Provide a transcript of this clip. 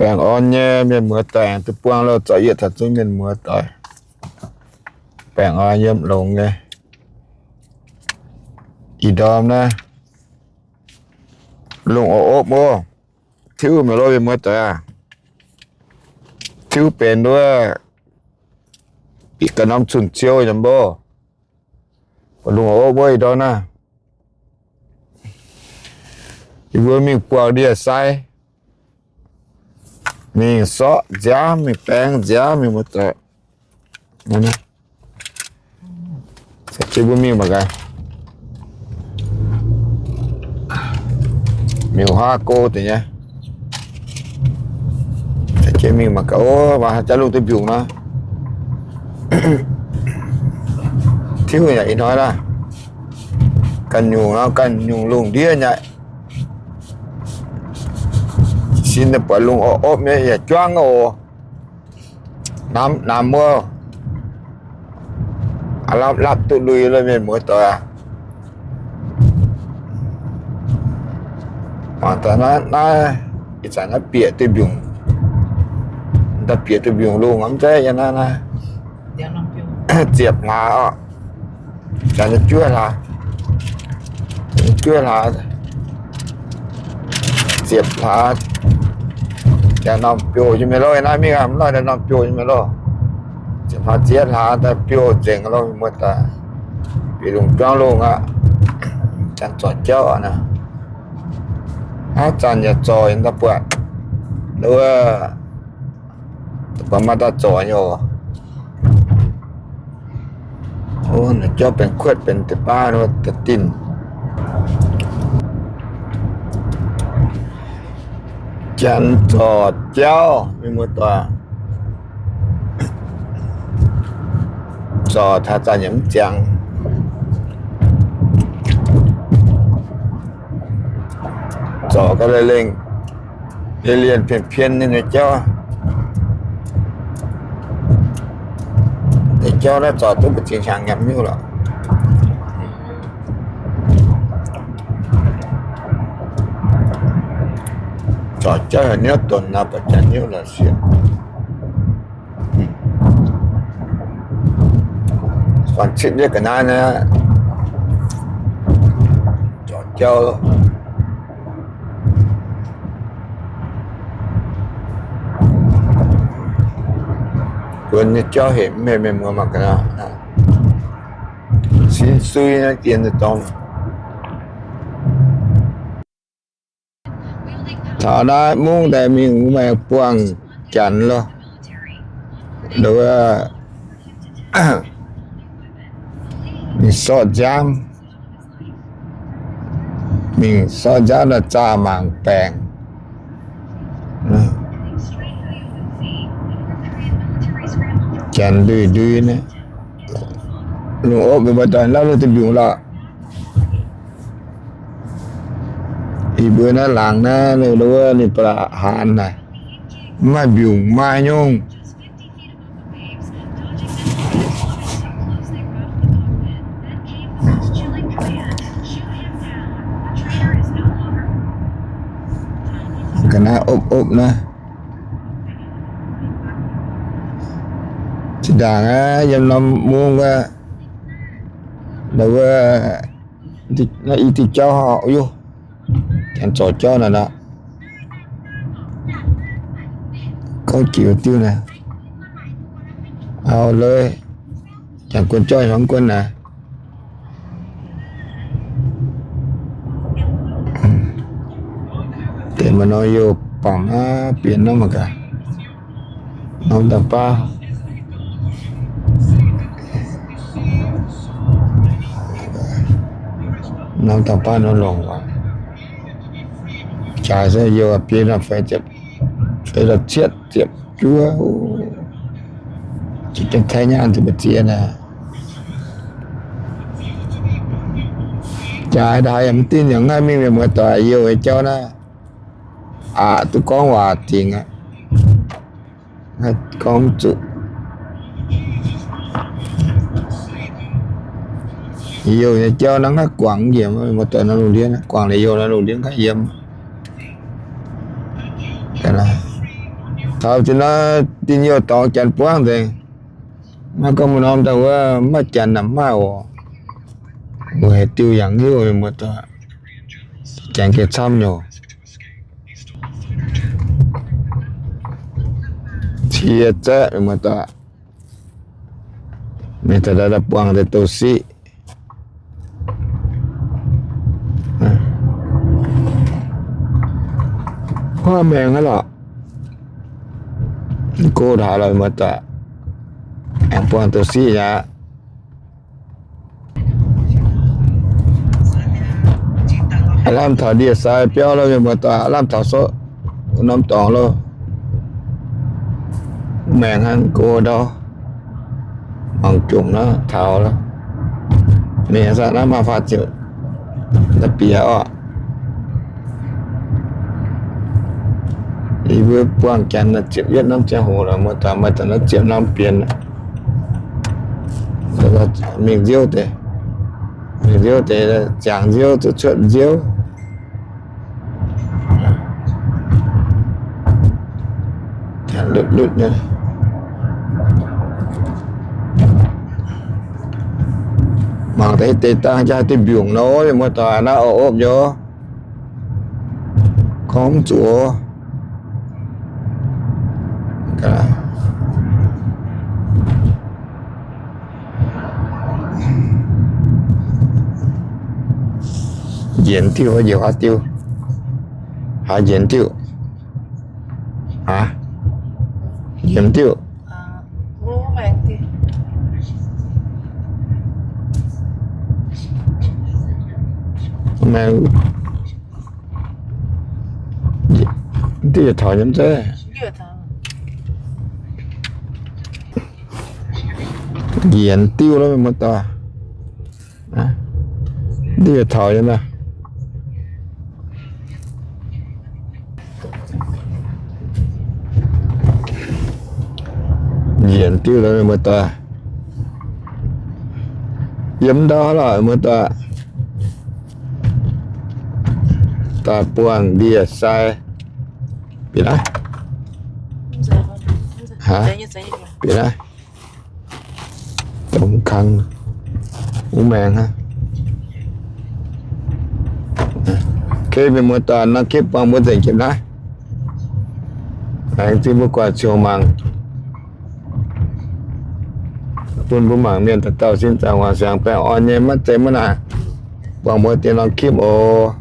Baengh orn nyei mienh muoz doic, aengx duqv buangh loh zorc yietc taux zungv mienh muoz doic. Baengh orn yiem longx nyei. Ih ndorm naaiv lungh opv-opv oc. Tiuv mi'aqv loh mienh muoz doic aac. Tiuv benx wuov bieqc ga'norm cun-ciou nyei mbuo. Lungh opv-opv wuov ih ndorm naaiv, yie mbuo mingh buangh ndie-sai, mingh sortv nziaamv, mingh baeng nziaamv, mienh muoz doic. Mbuo mingh mangc gaax, miuc haav go deix nyei. Mingh mangc gaax, o, maaih haaix jaax lungh duqv mbiungc nor. Tiuv yaac ih hnoi naaiv, ganh nyungc nor, ganh nyungc lungh ndiev nyei. Sin daaih buatc lungh opv-opv nyei yaac juangv oc. Namx namx wuov, aav lapv lapv duqv lui loh mienh muoz doic aac. Mangc daaih naaiv, naaiv ih zanc naaiv bieqc duqv mbiungc, daaih bieqc duqv mbiungc lungh mv zeiz yiem naaiv naaiv. Ziepc hlaax oc. Janx nyei juov hlaax, juov hlaax, ziepc hlaax, janx norm biouv nyei mienh loh. Naaiv mingh aqv, mv lorh norm biouv nyei mienh loh. Ziepc hlaax ziex hlaax daaih biouv nzengc loh, muoz-doic. Bieqc lungh juangv lungh aqv. Janx zorc jauv naaiv, hnangv zanc yaac zorc yaac daaih buatc, wuov, daaih buatc maaih daaih zorc nyei oc. Jauv benx kuotv benx deix baav daaih dinh. Janx zorc jauv, mienh muoz-doic, zorc taux zanc yaac mv ziangx. Zorc ga'lengh lengh, lienh lienh pien pien nyei jauv. Deix jauv naaiv zorc duqv mbu'ziex hnyangx nyiemc nyuv lorqc. Zorc jauv heuc niouv donx nor, buatc jaax niouv lorqc sieqv. Buatc citv nyei ga'naaiv naaiv, zorc jauv. Buonc nyei jauv hec mv hec, mienh muoz mangc gaax. Sin sui naaiv dien daaih dorngx. Taux naaiv mungv daaih mingh wuov maaih buangh janx loh. Wuov, mingh sortv nziaamv, mingh sortv nziaamv daaih zaah mangc baengc. Janx ndui ndui naaiv, lungh opv mienh muoz-doic, laav lungh duqv mbiungc lorqc. Yie mbuo naaiv laangz naaiv, wuov ninh ba'laqc haanz naaic, mv maaih mbiungc, mv maaih nyungc. Ga'naaiv opv opv naaiv. Zinh ndaangc aqv, yiem norm mungv wuov, wuov, i diuh jauv hov, yov, janx zorc jauv naaic nor. Gorngv jiex diuh naaic, auv-leiz, janx guon jauv hnangv guon naaic. Deix maaih norm youh bangc aqv, bienx norm mangc gaax. Norm dangh baav, norm dangh baav norm longc waac. Jaaix se youh biei norm feix ziepc, feix la'cietv ziepc juov. Jiex jienv taiv nyaanh zuqc mbu'ziex naaic. Jaaix ndaaix yaac mv dinh yaac mv haih mingh, mienh muoz-doic, youh nyei jauv naaiv aqc duqv gorngv waac dingc aqv. Gorngv zuqc youh nyei jauv naaiv mv haih guangc njiec, mienh muoz-doic, norm lungh ndiev, guangc liuz youh norm lungh ndiev mv haih yiem. Taux zinh naaiv dinh youh dorngx janx buangv nzengc. Maiv gorngv mbuo norm daaih wuov maiv janx naaic maiv maaih oc. Weic haaix diuh yaac hiuv mienh muoz-doic. Janx gengh camv nyei. Cie zaeqv mienh muoz-doic. Mienh taux daaih buangh deix douz-siqv. Huaav maengx aqv lorqc. Go taux lorqc mienh muoz-doic. Aengx buangh douz-siqv aqv. Aav lamh taux ndie-sai biauv lo mienh muoz-doic, aav lamh taux sou norm dorngx lo. Maengx hnangv go ndau. Mangc jomc naaiv taux lo. Mienh saah naaiv maaih faah ziepc naaiv bieqc orqc. Yie mbuo buangh janx ziepc yietv norm ziangh hoc lorqc, muoz-doic, maaih daaih naaiv ziepc norm bienx. Mingh nziouv deix, mingh nziouv deix, ziangx nziouv, zuqc cuotv nziouv. Lutv lutv nyei. Mangc deix deix dangh jaa diuh mbiungc nor, mienh muoz-doic, naaiv orqc opv njoux. Gorngv mv zuqc. Njiec diuh, njiec haaix diuh? Haaix njiec diuh? Aa, njiec diuh. Maengx diuh taux nyei zeiv. Njiec diuh lo mienh muoz-doic. Diuh taux nyei naaiv. Njiec diuh lo mienh muoz-doic. Yiem ndau lorqc muoz-doic. Daaih buangh ndie-sai. Bieqc naaiv. Bieqc naaiv. Dongh kang wuov maengx hnangv. Kei mienh muoz-doic, norm clip buangh mbuo nzengc jiex naaiv. Laengz zingh mbuo guangc ziouc mangc. Bun mbuo mangc mienh dauh dauh sin zaangc wangc siangx baengh orn nyei, maiv zeiz maiv naaic. Buangh mbuo deix norm clip oc.